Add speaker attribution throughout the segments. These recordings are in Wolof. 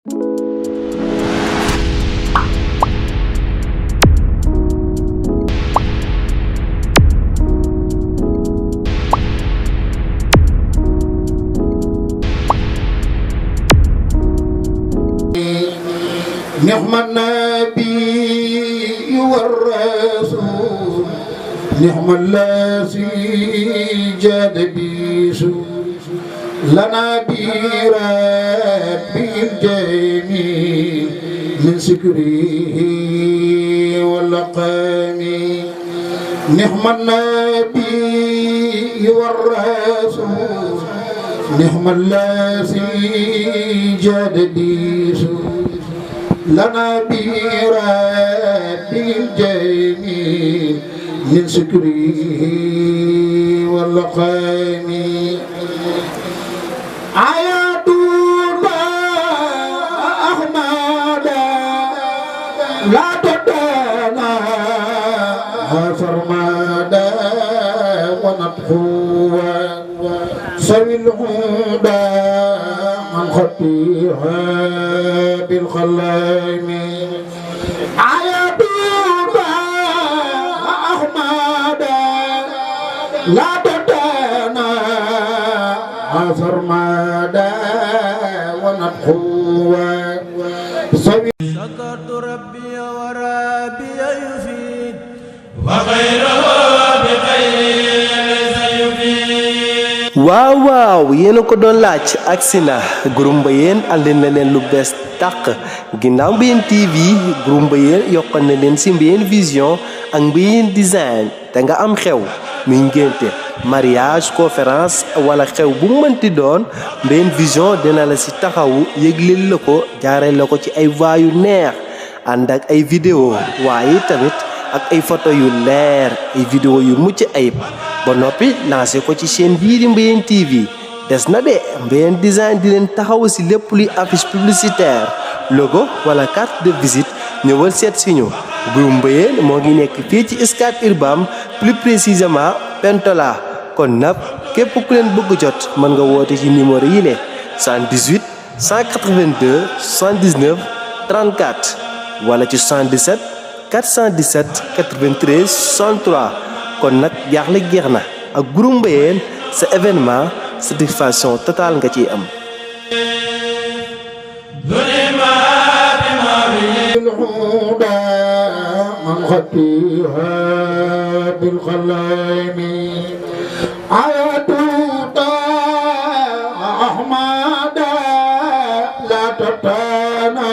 Speaker 1: نعم النبي والرسول نعم الذي جاد بيسوع لنا برب الجميل من سكره واللقام نعم النبي والرسول نعم الذي جاد بيسوع لنا برب الجميل من سكره واللقام آيات أحمد لا تدانا فرمادا ونطفوا سوي الهدى عن خطيها بالخلام آيات أحمد لا تدانا فرمادا ونطحوا
Speaker 2: شكرت ربي وربي يفيد
Speaker 3: وغيره بخير سيفيد
Speaker 2: waaw yéen a ko doon laaj agsi na groupe Mbayeen andi na leen lu bees tàq ginnaaw Mbayeen TV groupe Mbayeen yokkal na leen si Mbayeen Vision ak Mbayeen Design te nga am xew muy ngénte mariage conférence wala xew bu mënti doon Mbayeen Vision dina la si taxawu yëgleel la ko jaaree la ko ci ay voix yu neex ànd ak ay vidéo waaye tamit ak ay photo yu leer ay vidéo yu mucc ayib ba noppi lancé ko ci chaîne bii di Mbayeen TV des na de Mbayeen Design di leen taxaw si lépp luy affiche publicitaire logo wala carte de visite ñëwal seet si ñu groupe Mbayeen moo ngi nekk fii ci Scat Urbam plus précisément Pentola kon nag képp ku leen bëgg jot mën nga woote ci numéro yi le 78 182 79 34 wala ci 77 417 93 63 kon nag jaaxle jeex na ak groupe Mbayeen sa événement satisfaction totale nga ciy am.
Speaker 1: الهدى من خطيها بالخلام آيات أحمد لا تتانا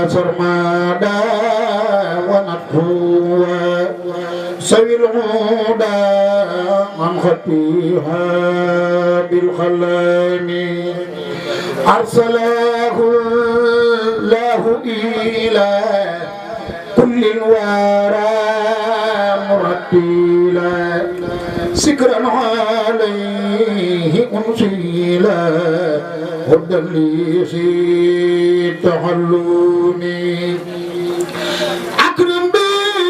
Speaker 1: فرمادا ونطحوا سوي الهدى من خطيها بالخلام أرسله الله إلى كل الورى مرتلا سكرا عليه أنزلا هدى لي في تحلوني أكرم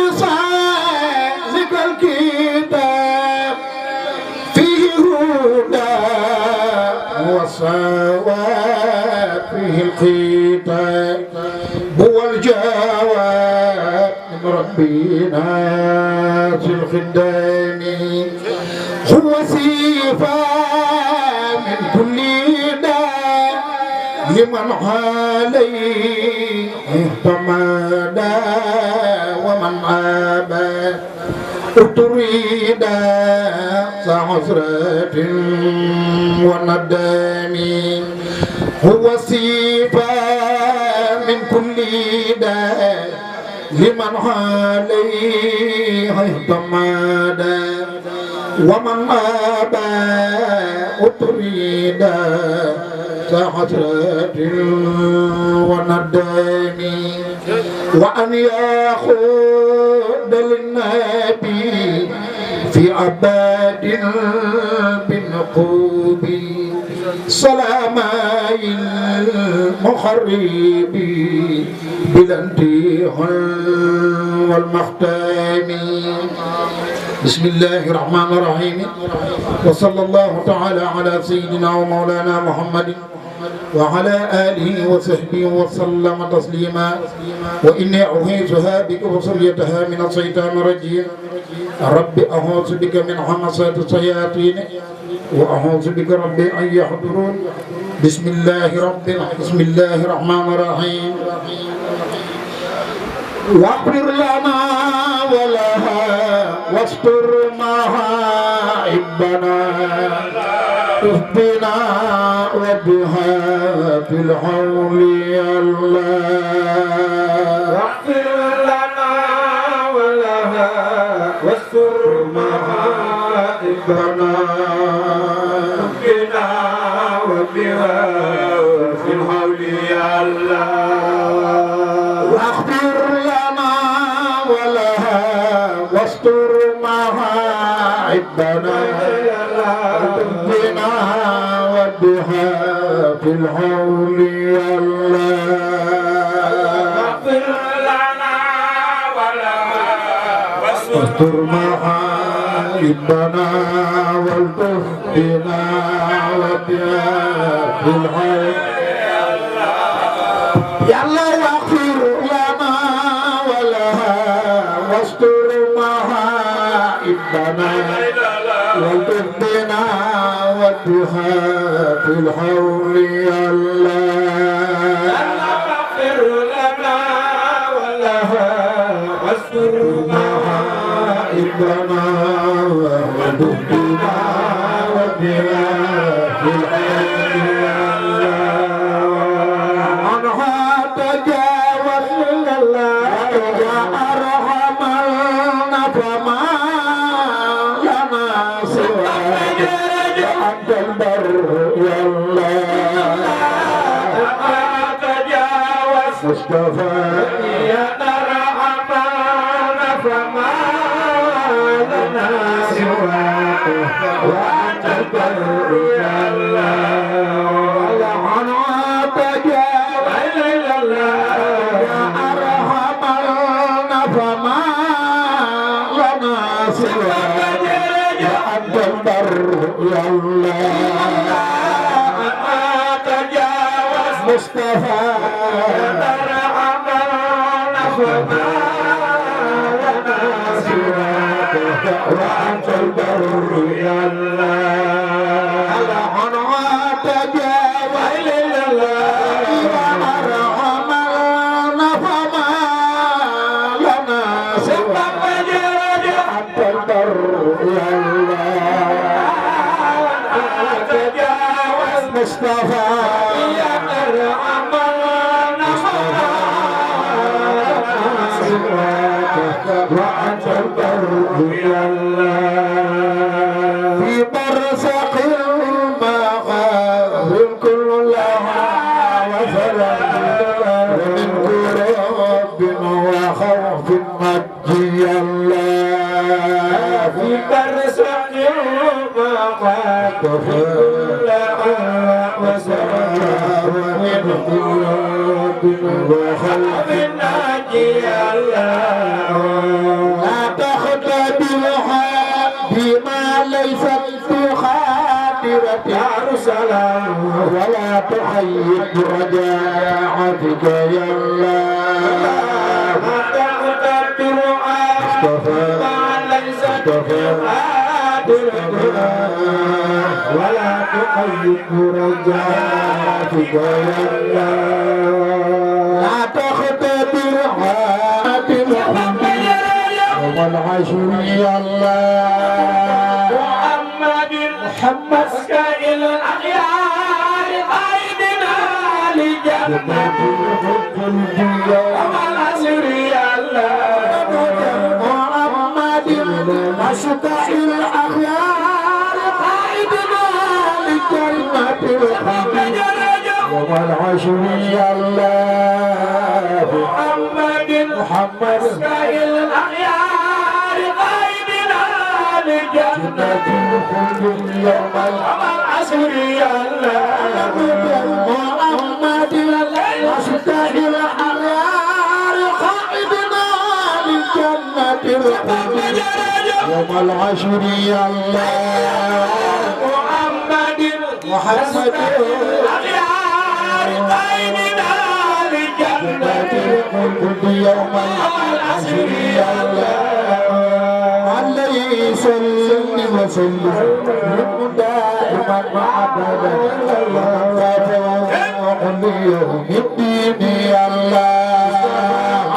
Speaker 1: بصادق الكتاب فيه هدى والصواب فيه الخطاب هو الجواب من ربنا في الخدام هو صفة من كل داء لمن عليه اهتمد ومن عابى تريد عسرة وندم هو صفة من كل داء لمن عليه اهتمد ومن أبى أطرد كحسرة وندم وأن يأخذ للنبي في عباد بالنقوب سلامي المخرب بالانتهاء والمختام بسم الله الرحمن الرحيم وصلى الله تعالى على سيدنا ومولانا محمد وعلى آله وصحبه وسلم تسليما وإني أعيذها بك وذريتها من الشيطان الرجيم رب أعوذ بك من همزات الشياطين وأعوذ بك رب أن يحضرون بسم الله الرحمن الرحيم واغفر لنا ولها واستر محائبنا اهدنا وبها في الحول يا الله
Speaker 3: واغفر لنا ولها واستر محائبنا اهدنا وبها في الحول يا الله
Speaker 1: واغفر لنا ولها واستر محائبنا اهدنا وبها في الحول يا الله
Speaker 3: واغفر لنا ولها
Speaker 1: واستر محائبنا والتهدنا وبها في الحول يا الله واغفر لنا ولها واستر محائبنا والتهدنا وبها في الحول يا الله
Speaker 3: واغفر لنا ولها واستر
Speaker 1: محائبنا والتهدنا وبها في الحول يا الله عنها تجاوز الله يا أرحم النفما لنا سواك أنت البر يا الله
Speaker 3: تجاوز
Speaker 1: مصطفى
Speaker 3: يا رحمن فما لنا سواك وأنت البر يا الله
Speaker 1: عنها تجاوز يا أرحم النفما لنا سواك أنت البر يا الله
Speaker 3: تجاوز
Speaker 1: مصطفى
Speaker 3: رحمن فما لنا سواك وأنت البر يا الله
Speaker 1: عنها تجاوز يا أرحم النفما لنا سواك أنت البر يا الله
Speaker 3: تجاوز
Speaker 1: مصطفى
Speaker 3: يا رحمن وأنت البر يا الله
Speaker 1: في برزق المغار كل لها وفرح ومن كرب وخوف نجي الله
Speaker 3: في برزق المقام كل وسلام
Speaker 1: ومن كرب وخوف
Speaker 3: نجي الله
Speaker 1: لا تختبرها بما ليس بخاطرة
Speaker 3: يا رسول
Speaker 1: ولا تحيد رجاعتك يا الله
Speaker 3: ما تغتبرها ما ليس بقادرها ولا تقيد رجاءتك يا الله
Speaker 1: لا تختبرها والعشر يا الله
Speaker 3: محمد مسكائل الأخيار قائدنا لجنة والعصر يا الله
Speaker 1: محمد مسكائل الأخيار قائدنا لجنة والعشر يا الله
Speaker 3: محمد مسكائل الأخيار قائدنا لجنة
Speaker 1: يوم
Speaker 3: والعصر يا الله
Speaker 1: محمد مسكائل الأخيار قائدنا لجنة يوم العشر يا الله
Speaker 3: محمد
Speaker 1: محمد
Speaker 3: الأخيار غيبنا لجنة
Speaker 1: كل يوم
Speaker 3: العصر يا الله
Speaker 1: عليه صل وسلم دائما أبدا كل يوم الدين يا الله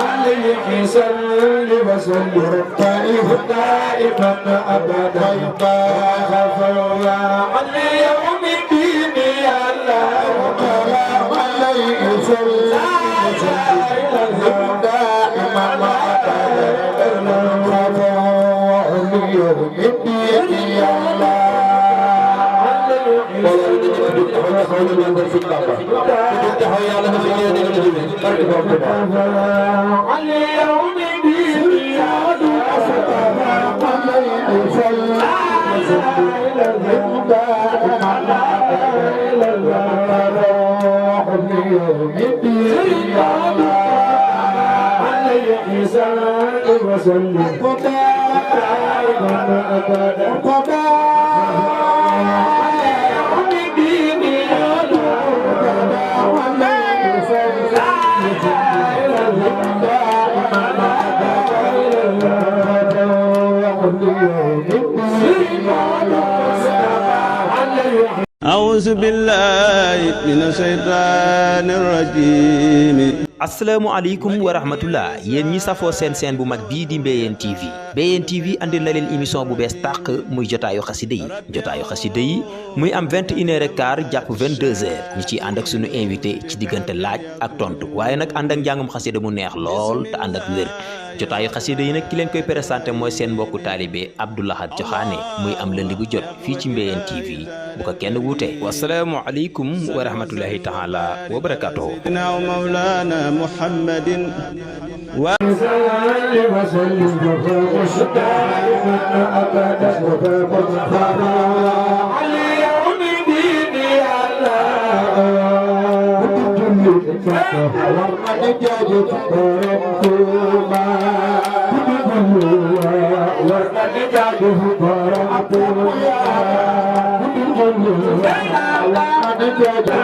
Speaker 3: عليه صل وسلم دائما أبدا على يوم الدين يا الله
Speaker 1: عليه صل وسلم دائما أبدا يوم الدين يا الله
Speaker 3: على يوم الدين يا
Speaker 4: أعوذ بالله من الشيطان الرجيم
Speaker 5: asalaamaaleykum wa rahmatullah yéen ñi safoo seen bu mag bii di Mbéyeen TV Mbéyeen TV andil na leen émission bu bees tàq muy jotaayu xasida yi muy am 21h15 jàpp 22h ñu ciy ànd ak sunu invité ci diggante laaj ak tontu waaye nag ànd ak njàngum xasida mu neex lool te ànd ak wér jotaayu xasida yi nag ki leen koy présenté mooy seen mbokku taalibe Abdou Lahad Joxaane muy am lundi bu jot fii ci Mbéyeen TV bu ko kenn wuute wasalaamualeykum wa rahmatullahi taala wa barakatuhu
Speaker 4: مولانا محمد
Speaker 3: وسلم دائما أبدا على يوم الدين يا الله ورد جاجت برمتوما ورد جاجت برمتوما ورد جاجت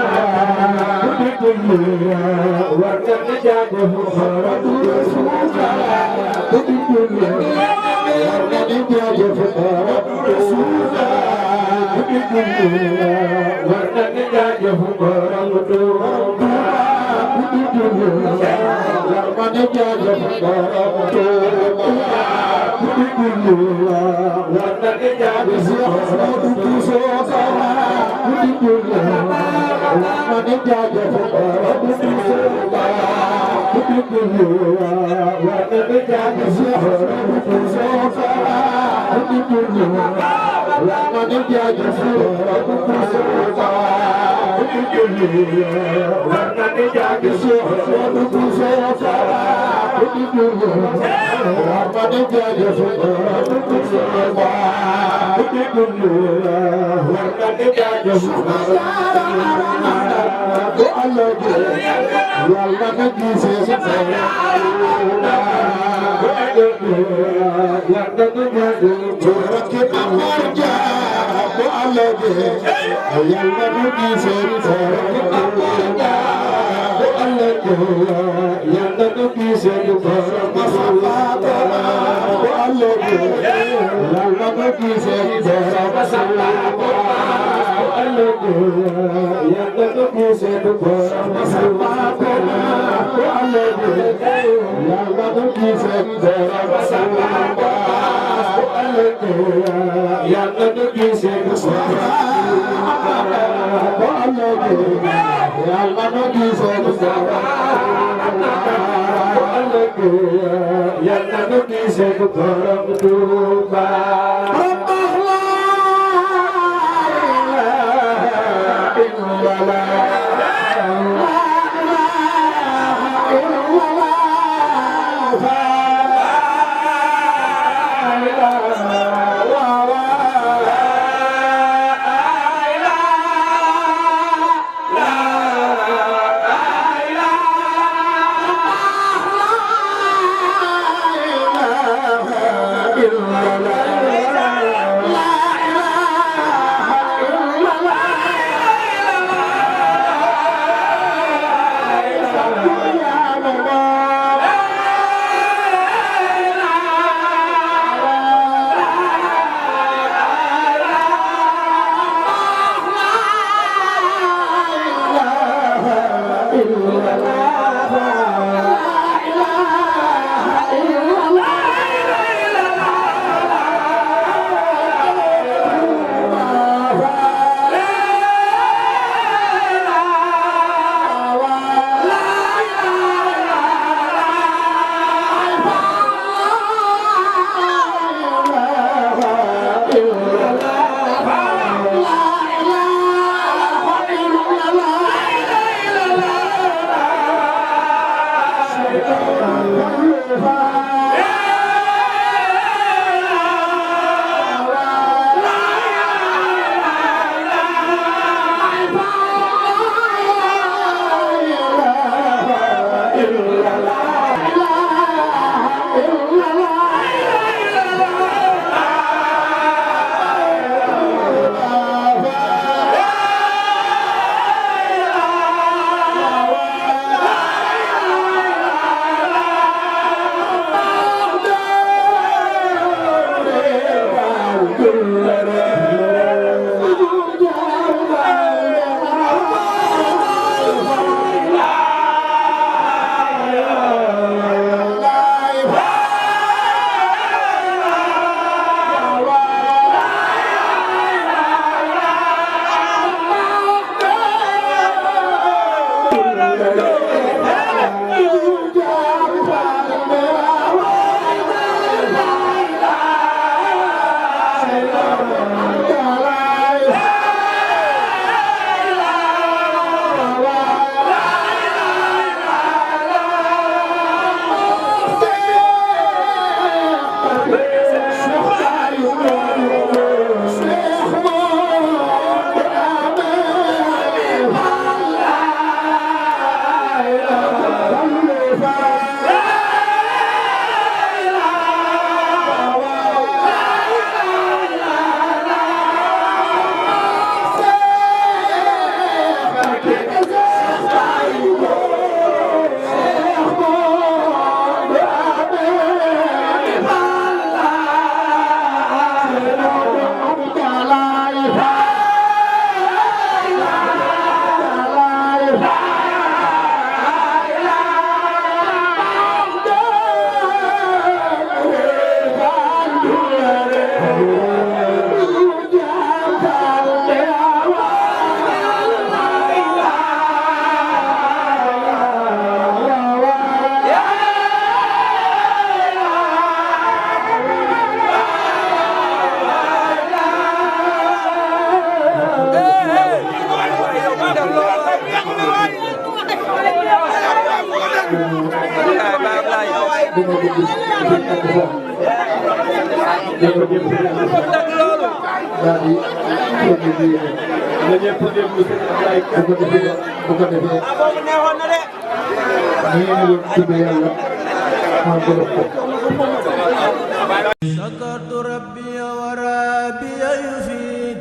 Speaker 3: شكرت ربي وربي يفيد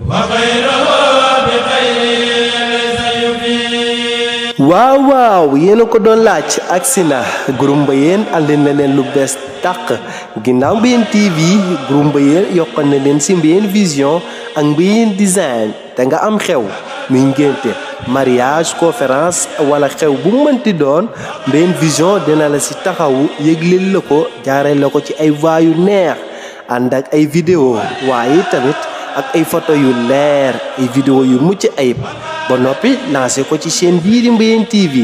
Speaker 6: وخيره بخير سيفيد
Speaker 2: waaw yéen a ko doon laaj agsi na groupe Mbayeen andi na leen lu bees tàq ginnaaw Mbayeen TV groupe Mbayeen yokkal na leen si Mbayeen Vision ak Mbayeen Design te nga am xew muy ngénte mariage conférence wala xew bu mënti doon Mbayeen Vision dina la si taxawu yëgleel la ko jaaree la ko ci ay voix yu neex ànd ak ay vidéo waaye tamit ak ay photo yu leer ay vidéo yu mucc ayib ba noppi lancé ko ci chaîne bii di Mbayeen TV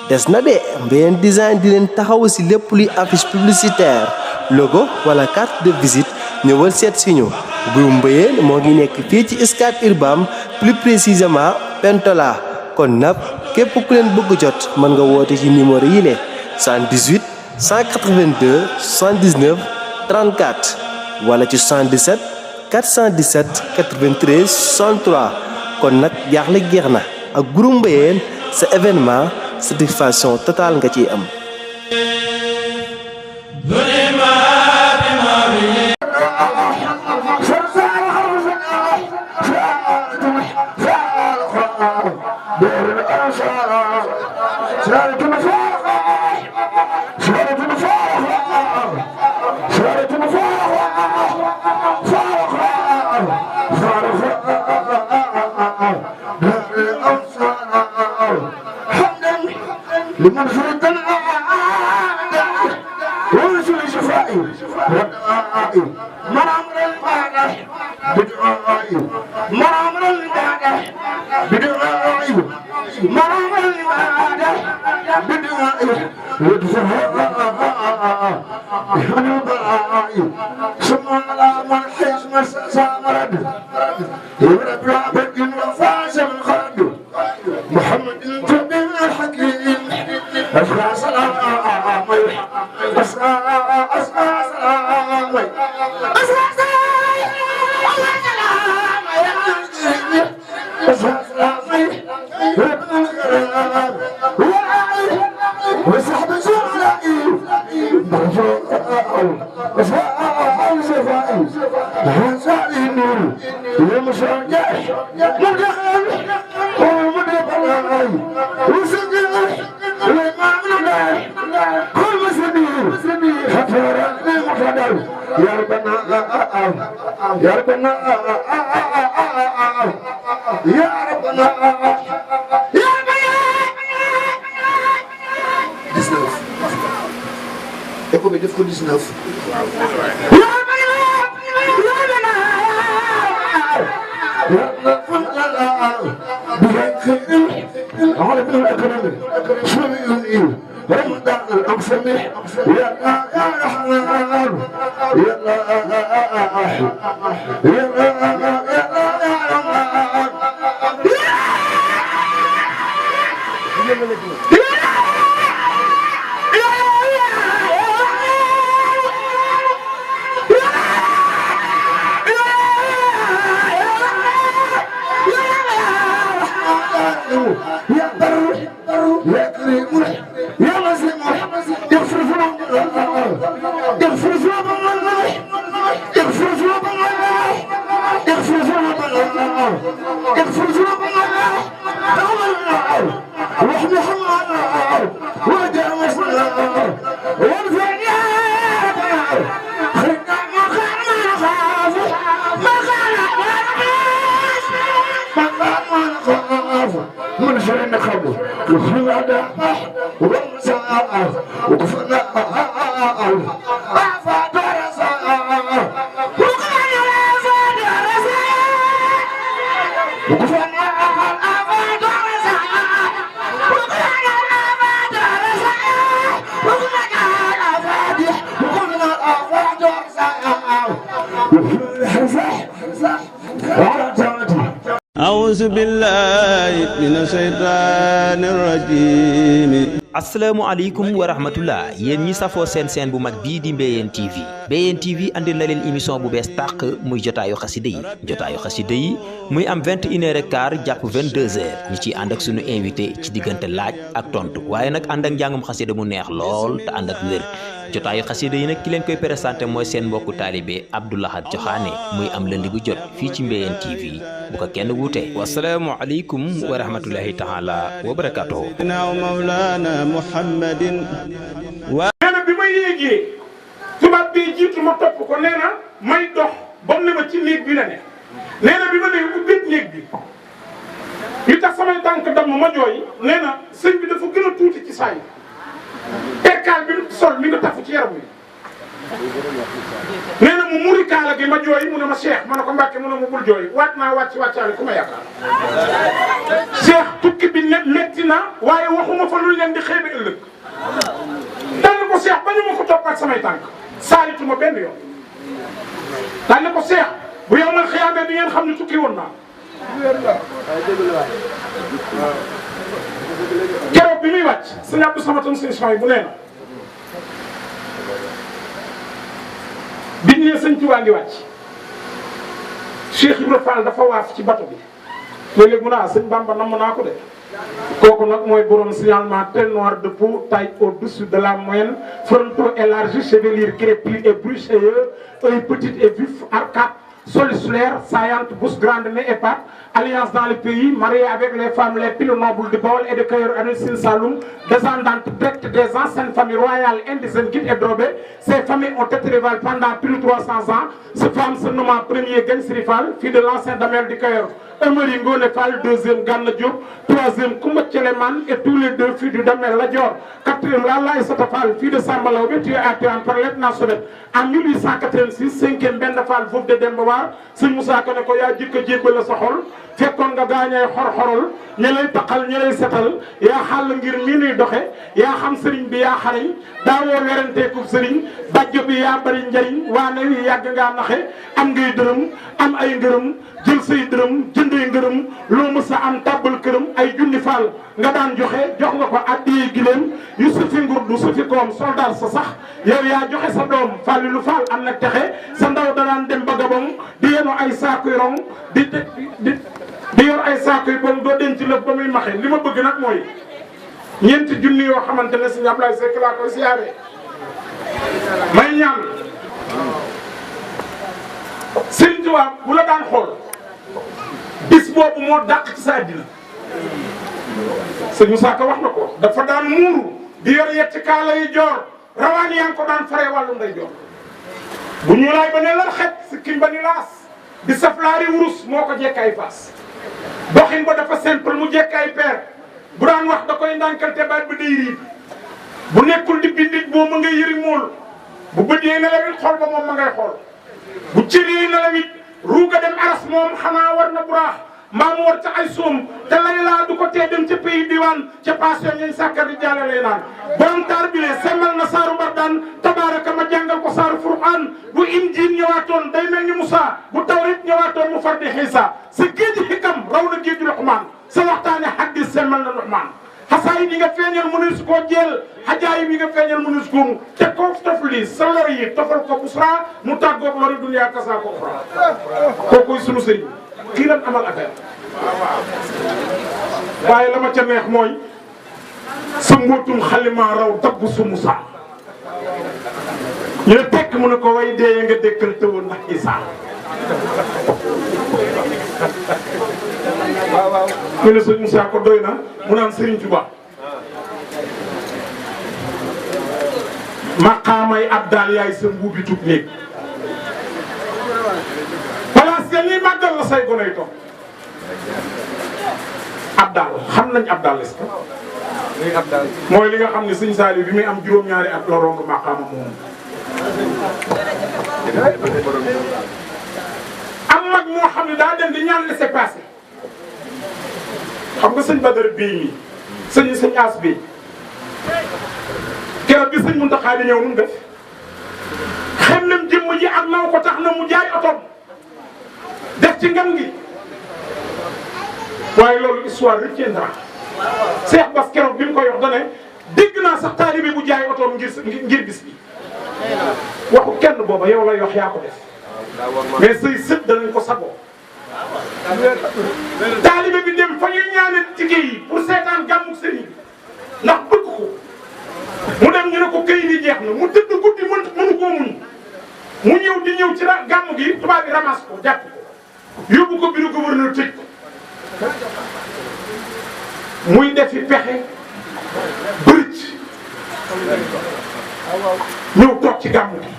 Speaker 2: des na de Mbayeen Design di leen taxaw si lépp luy affiche publicitaire logo wala carte de visite ñëwal seet si ñu groupe Mbayeen moo ngi nekk fii ci Scat Urbam plus précisément Pentola kon nag képp ku leen bëgg jot mën nga woote ci numéro yi le 78 182 79 34 wala ci 77 417 93 63 kon nag jaaxle jeex na ak groupe Mbayeen sa événement satisfaction totale nga ciy am.
Speaker 3: الحمد
Speaker 1: لمن فرقنا ورسل شفائي ودعائي مرامر البعض بدعائي مرامر البعض بدعائي مرامر البعض بدعائي ودفعائي ثم على من حيث مسا مرد يرد رابط وفاز من خرد محمد الجبين الحكيم أسرع سلامي أسرع سلامي أسرع سلامي وسحب زرعي وسحب شفائي وسحب النور ومشاجع مدخل ومدخل وسجل ومعمل كل مسلمين حفرني مفضل يا ربنا يا ربنا يا ربنا يا Eko bi def ko 19 رمضان الأقسم يا رحمن يا يا بر يا كريم يا مسلم يغفر ذنوب يغفر ذنوب يغفر ذنوب يغفر ذنوب يغفر ذنوب رحمة الله وجه مسلم وارفعني خلنا ما نخاف من شر النخب وخلق أداء ورمزاء وكفنا أعفى درساء وكفنا أعفى درساء وكفنا أعفى درساء وكفنا أعفى درساء وكفنا أعفى وكفنا أعفى درساء وكفنا حرساء وعلى تامتي
Speaker 4: أعوذ بالله من الشيطان الرجيم
Speaker 5: asalaamaaleykum wa rahmatullah yéen ñi safoo seen bu mag bii di Mbéyeen TV Mbéyeen TV andil na leen émission bu bees tàq muy jotaayu xasida yi muy am 21h15 jàpp 22h ñu ciy ànd ak sunu invité ci diggante laaj ak tontu waaye nag ànd ak njàngum xasida mu neex lool te ànd ak wér jotaayu xasida yi nag ki leen koy présenté mooy seen mbokku taalibe Abdou Lahad Joxaane muy am lundi bu jot fii ci Mbéyeen TV bu ko kenn wuute wasalaamualeykum wa rahmatullahi taala wa barakatuhu
Speaker 4: Muhammadin wa
Speaker 3: nee na bi ma yéegee tubaab bi jiitu ma topp ko nee na may dox ba mu ne ma ci néeg bi la ne nee na bi ma nee ubbeeg néeg bi li tax samay tànk damm ma jooy nee na sëñ bi dafa gën a tuuti ci saa yi perkaal bi sol mi nga tafu ci yaram wi nee na mu muri kaala gi ma jooy mu ne ma Cheikh ma ne ko Mbàkke mu ne ma bul jooy waat naa wàccaale ku ma yaakaar Cheikh tukki bi ne metti na waaye waxuma fa lu leen di xeebe ëllëg dal ko Cheikh bañu ma ko toppaat samay tànk saalituma benn yoon dal ko Cheikh bu yow mal xiyaamee di ngeen xam ne tukki woon naa keroog bi muy wàcc sëñ Abdou Samatam sëñ Soy bu nee na biñ ne sëñ Tuubaa ngi wàcc Cheikh Ibrahima Fall dafa waaf ci bato bi léeg-léeg mu naa sëñ Bamba namm naa ko de kooku nag mooy borom signalement teint noir de peau, taille au-dessus de la moyenne, fronton élargi, chevelure crépue et brucheux, œil petit et vif, arcade, solliculaire, saillante, bouche grande, nez et pattes, alliance dans le pays, mariée avec les femmes les plus nobles du Baol et de Kayor Anussin Saloum, descendante directe des anciennes familles royales indigènes Guit et Drobé. Ces familles ont été rivales pendant plus de 300 ans. Cette femme se nomme premier Gen Sirifal, fille de l'ancien Damel du Kayor. Emery Ngone Fall, deuxième Gana Diop, troisième Koumba Tcheleman et tous les deux filles du Damel Ladior. Quatrième Lala Issata Fall, fille de Samba Laobé, tuée à Théan par lieutenant Sovet. En 1886, cinquième Benda Fall, veuve de Dembawar, Seigne Moussa Koneko yaa jikko jébbal sa xol fekkoon nga gaañee xor-xorol ñi lay taqal ñi lay setal yaa xàll ngir mii nuy doxe yaa xam sëriñ bi yaa xariñ daawoo weranteeku sëriñ bàjjo bi yaa bari njariñ waane wi yàgg ngaa naxe am ngay dërëm am ay ngërëm jël say dërëm jëndee ngërëm loo mës a am tàbbal këram ay junni faal nga daan joxe jox nga ko addiye gileem yu sufi ngurdu sufi koom soldat sa sax yow yaa joxe sa doom Fallu lu faal am na texe sa ndaw da daan dem ba Gabon di yenu ay saakuy rong di yor ay saakuy bom doo denc lëf ba muy maxe li ma bëgg nag mooy ñeenti junni yoo xamante ne Sëñ Ablaye Seck laa koy siyaare may ñaan Sëriñ Tuubaa bu la daan xool bis boobu moo dàq ci sa àddina sëñ Moussa Ka wax na ko dafa daan muuru di yor yetti kaala yi joor rawaan yaa ngi ko daan faree wàllu nday joor bu ñu laay ba ne la xet si kim ba ni laas di saflaari wurus moo ko jekk ay faas doxin ba dafa simple mu jekk ay peer bu daan wax da koy ndànkalte baat bi day riib bu nekkul di bindit boo ma ngay yëri mool bu bët yee na la wit xool ba moom ma ngay xool bu cër yi na la wit ruuga dem aras moom xanaa war na buraax mbaa mu war ca ay soom te lay laa du ko tee dem ca pays diwaan ca passion ñañ sàkkar di jàlle lay naan borom taar bi le semmal na saaru bardaan tabaaraka ma jàngal ko saaru furqaan bu injiil ñëwaatoon day mel ni Moussa bu tawrit ñëwaatoon mu far di Xiisa sa géeji xikam raw na géeju Luqmaan sa waxtaane xaddis semmal na Luqmaan xasaay bi nga feeñal mënees koo jeel xajaay bi nga feeñal mënees koo te ko tofli sa lor yi tofal ko busra mu tàggoog lori dunya kasa ko uxra kookoy sunu sëriñ kii lan amal affaire waaye la ma ca neex mooy sa mbootum xalima raw dabbu su Musaa ñu ne tekk mu ne ko way dee nga dékkal tëwoon ndax Isaa ñu ne sëñ Musaa ko doy na mu naan Sëriñ Tuubaa maqaamay abdal yaay sa mbuubi tub néeg place ya ñuy màggal la say gonay toog abdal xam nañ abdal est-ce que mooy li nga xam ne sëñ Saliou bi muy am juróom-ñaari at la rong maqaama moom am mag moo xam ne daa dem di ñaan laissez-passer xam nga sëñ Badara bii mi sëñ As bii keroog bi sëñ Muntaxa di ñëw nu mu def xem nam jëmm ji ak naw ko tax na mu jaay otom def ci ngam gi waaye loolu histoire retiendra Cheikh Bass keroog bi mu koy wax da ne dégg naa sax taalibe bu jaay otom ngir bis bi waxu kenn booba yow lay wax yaa ko def mais say sët danañ ko sagoo taalibe bi dem fa ñuy ñaane jigéen yi pour seetaan gàmmu sëriñ bi ndax bëgg ko mu dem ñu ne ko këyit yi jeex na mu tëdd guddi mënu koo muñ mu ñëw di ñëw ci gàmmu gi tubaab bi ramas ko jàpp ko yóbbu ko bureau gouverneur tëj ko muy defi pexe bërëj ñëw toog ci gàmmu gi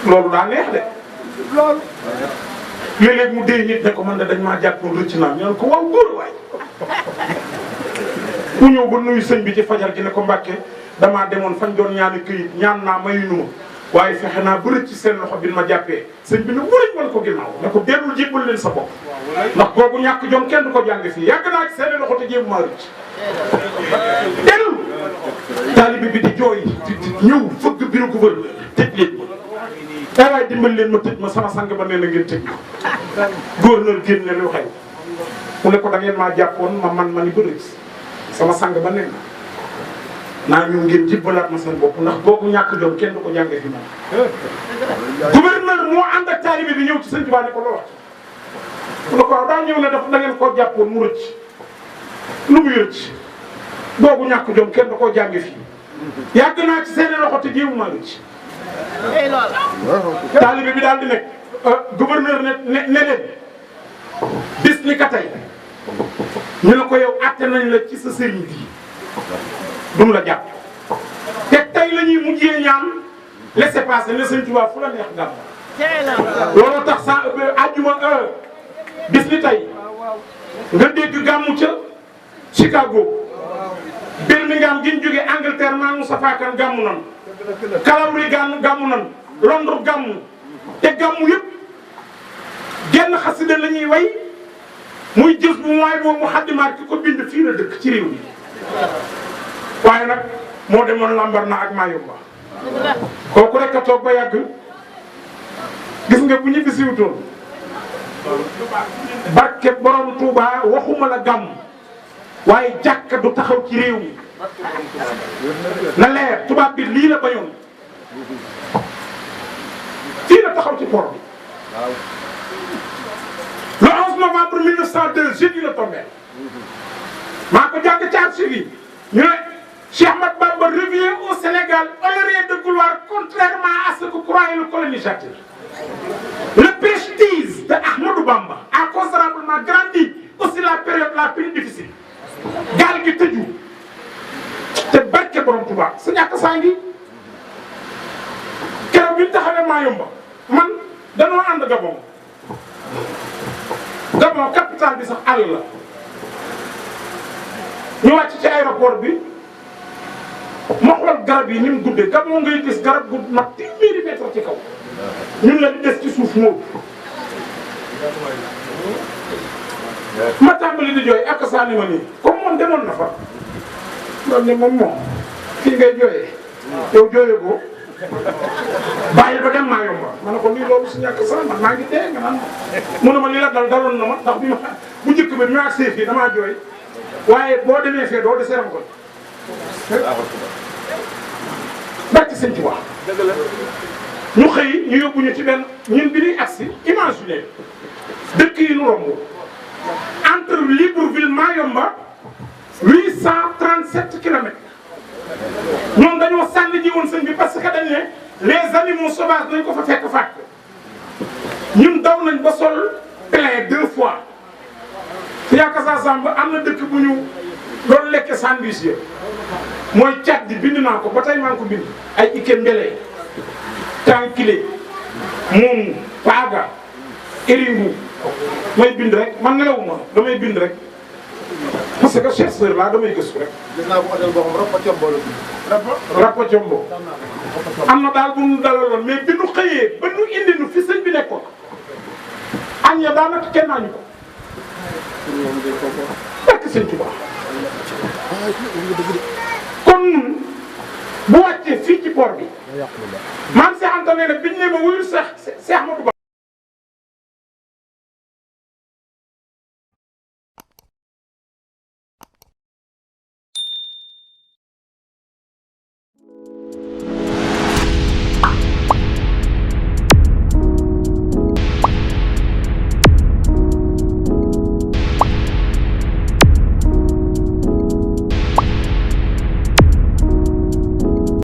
Speaker 3: loolu daa neex de loolu léeg-léeg mu dee nit ne ko man de dañ maa jàppoon rëcc naa ñu ne ko waaw góor waay ku ñëw ba nuyu sëñ bi ci fajar gi ne ko Mbàkke damaa demoon fañ doon ñaani këyit ñaan naa mayuñu ma waaye fexe naa ba rëcc ci seen loxo bi ma jàppee sëñ bi ne wërëj wan ko ginnaaw ne ko dellul jébbal leen sa bopp ndax googu ñàkk jom kenn du ko jàng fii yàgg naa ci seen loxo te jéem maa rëcc dellul taalibe bi di jooy di ñëw fëgg bureau gouverneur tëj leen ma waaye dimbali leen ma tëj ma sama sang ba nee na ngeen tëj ma gouverneur génn ne lu xew mu ne ko da ngeen maa jàppoon ma ni bëri sama sang ba nee na naa ñu ngeen jibbalaat ma seen bopp ndax boobu ñàkk jom kenn du ko jàngee fi moom. gouverneur moo ànd ak taalibe bi ñëw ci sëñ Tuubaa ne ko loo wax mu ne ko waaw daa ñëw ne daf da ngeen koo jàppoon mu rëcc lu muy rëcc boobu ñàkk jom kenn du ko jàngee fii yàgg naa ci seen loxo te jéemu maa rëcc taalibe bi daal di nekk gouverneur ne leen bis ni ka tey ñu ne ko yow àtte nañ la ci sa sëriñ bi duñ la jàpp te tey la ñuy mujjee ñaan laisser passer ne sëñ Tuubaa fu la neex gàmm looloo tax sa àjjuma bis ni tey nga dégg gàmmu ca Chicago Birmingham gi ñu jógee Angleterre maa Moustapha Kane gàmmu nan Calgary gàmmu nan Londres gàmmu te gàmmu yëpp genn xasida la ñuy way muy jës bu mooy boobu mu xaddimaat ki ko bind fii la dëkk ci réew mi waaye nag moo demoon lambar na ak Mayumba kooku rek a toog ba yàgg gis nga bu ñu bisiwutoon barke borom Touba waxuma la gàmm waaye jàkka du taxaw ci réew mi na leer tubaab bi lii la bañoon fii la taxaw ci port bi le 11 novembre 1902 jeudi la tombé maa ko jàng ci archive yi ñu ne Cheikh Ahmadou Bamba revient au Sénégal honoré de gloire contrairement à ce que croyait le colonisateur. Le prestige de Ahmadou Bamba a considérablement grandi aussi la période la plus difficile. gaal gi tëju te barke borom Tuubaa sa ñàkk saa ngi keroog bi ñu taxawee Mayumba man danoo ànd Gabon Gabon capitale bi sax àll la ñu wàcc ci aéroport bi ma xool garab yi ni mu guddee Gabon ngay gis garab gu mat téeméeri mètre ci kaw ñun la di des ci suuf moo ma tàmbali di jooy ak saa ni ma nii comme moom demoon na fa loolu ne moom fii ngay jooyee yow jooyee ko bàyyi ba dem Mayumba ma ne ko nii loolu su ñàkk sax man maa ngi dee nga naan mu ne ma li la dal daloon na ma ndax bi ma bu njëkk bi ma agsee fii damaa jooy waaye boo demee fee doo desee ram ko barki sëñ Tuubaa ñu xëy ñu yóbbu ñu ci benn ñun bi ñuy agsi imaginer dëkk yi nu romb entre Libreville Mayumba 837 kilomètres ñoom dañoo sànni ji woon sëñ bi parce que dañ ne les animaux sauvages dañ ko fa fekk faat ñun daw nañ ba sol plein 2 fois fi yaakaar Samba am na dëkk bu ñu doon lekk sandwich yi mooy cat di bind naa ko ba tey maa ngi ko bind ay Ike Mbele Tankile Moomu Paaga Eringu may bind rek man nelawuma damay bind rek parce que chercheur laa damay gëstu rek.
Speaker 1: gis naa bu hôtel boo xam Rappa Combo la.
Speaker 3: Rappa Combo am na daal bu nu dalaloon mais bi nu xëyee ba nu indi nu fi sëñ bi nekkoon añ ya daanaka kenn naa ñu ko. barke sëñ Tuubaa kon bu wàccee fii ci port bi maam Cheikh Anta nee na biñ ne ma wuyul Cheikh Ahmadou Bamba